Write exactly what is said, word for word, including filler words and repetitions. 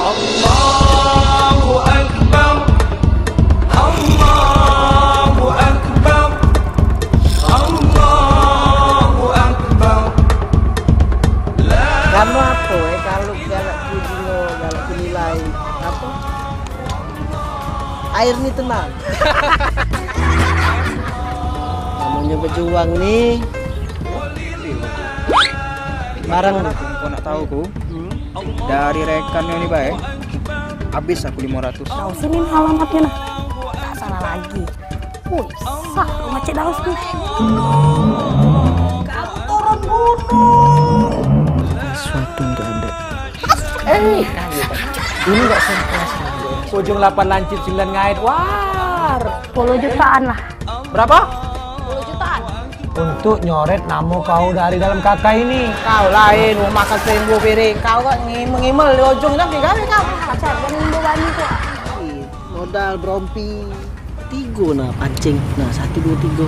Allahu Akbar. Allahu Akbar. Allahu Akbar. Kamu apa, eh, kalau galak ku jino, galak ku nilai, apa? Air ni tenang. Namanya berjuang ni. Barang. Kau nak tahu ku? Dari rekan ni bae, habis aku lima ratus. Kau sini alamatnya nah. Tak salah lagi. Wih, sak macet dah aku. Kamu turun gunung. Sesuatu untuk anda. Eh, ini enggak sempurna. Ujung lapan lancip sembilan ngait war. Sepuluh jutaan lah. Berapa? Sepuluh jutaan. Untuk nyoret nama kau dari dalam K K ini. Kau lain, rumah kau seribu piring. Kau kok ngimel-ngimel di ujung dah digawe kau. Pacar, jangan ngimel bani tu. Modal berompi. Tigo nah pancing. Nah, satu, dua, tigo.